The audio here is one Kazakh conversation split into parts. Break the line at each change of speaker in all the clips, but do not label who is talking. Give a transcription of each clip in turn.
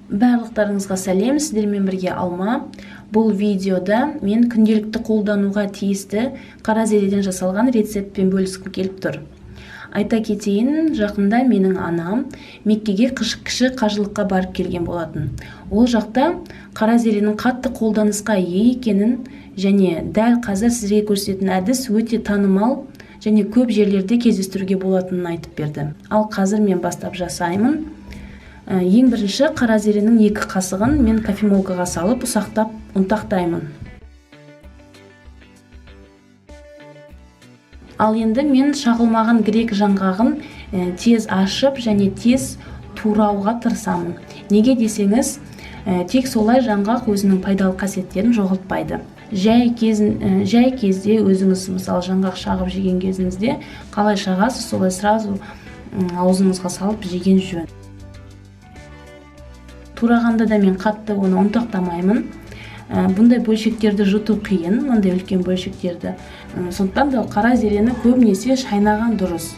Барлықтарыңызға сәлем, сіздермен бірге Алма. Бұл видеода мен күнделікті қолдануға тиісті қара зереден жасалған рецептпен бөліскім келіп тұр. Айта кетейін, жақында менің анам Меккеге кіші қажылыққа барып келген болатын. Ол жақта қара зеренің қатты қолданысқа ие екенін және дәл қазір сізге көрсететін әдіс өте танымал және көп жерлерде кездестіруге болатынын айтып берді. Ал қазір мен бастап жасаймын. Ең бірінші қара зеренің 2 қасығын мен кофемолкаға салып ұсақтап ұнтақтаймын. Ал енді мен шағылмаған грек жаңғағын тез ашып және тез турауға тырысамын. Неге десеңіз, тек солай жаңғақ өзінің пайдалы қасиеттерін жоғалтпайды. Жай кезде өзіңіз, мысалы, жаңғақ шағып жеген кезіңізде қалай шағасыз, солай сразу аузыңызға салып жеген жөн. Турағанда да мен қатты оны ұнтақтамаймын. Бұндай бөлшектерді жұту қиын, мындай үлкен бөлшектерді. Сондықтан да қара зерені көбінесе шайнаған дұрыс.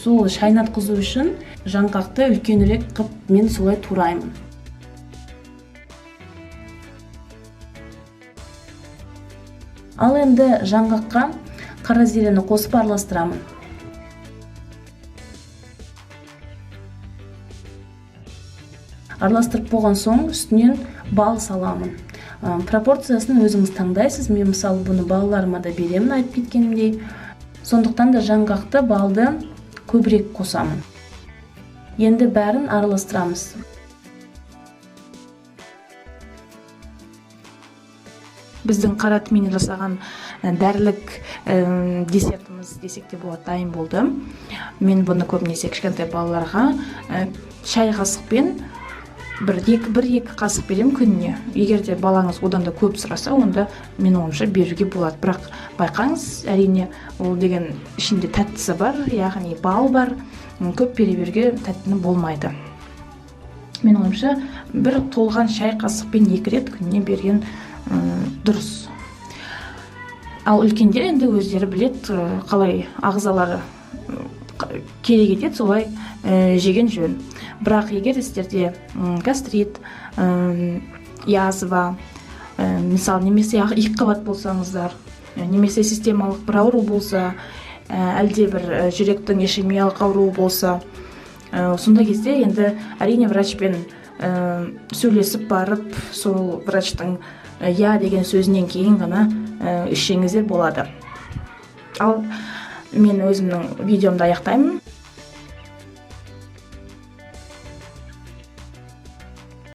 Сол шайнатқызу үшін жаңғақты үлкенірек қып мен солай тураймын. Ал енді жаңғаққа қара зерені қосып араластырамын. Араластырып болған соң үстінен бал саламын. Пропорциясын өзіңіз таңдайсыз. Мен мысалы бұны балаларыма да беремін, айтып кеткенімдей. Сондықтан да жаңғақты, балды көбірек қосамын. Енді бәрін араластырамыз.
Біздің қара тминнен жасаған дәрілік десертіміз десек те болады, дайын болды. Мен бұны көбінесе кішкентай балаларға шай қасықпен бір екі қасық беремін күніне. Егер де балаңыз одан да көп сұраса, онда менің ойымша беруге болады. Бірақ байқаңыз, әрине, ол деген ішінде тәттісі бар, яғни бал бар, көп бере беруге тәттіні болмайды. Менің ойымша, бір толған шай қасықпен 2 рет күніне берген дұрыс. Ал үлкендер енді өздері біледі, қалай ағзалары керек етеді, солай жеген жөн. Бірақ егер сіздерде гастрит, язва, мысалы, немесе екіқабат болсаңыздар, немесе системалық бір ауру болса, әлде бір жүректің ишемиялық ауруы болса, сондай кезде енді әрине врачпен сөйлесіп барып, сол врачтың я деген сөзінен кейін ғана ішсеңіздер болады. Ал мен өзімнің видеомды аяқтаймын.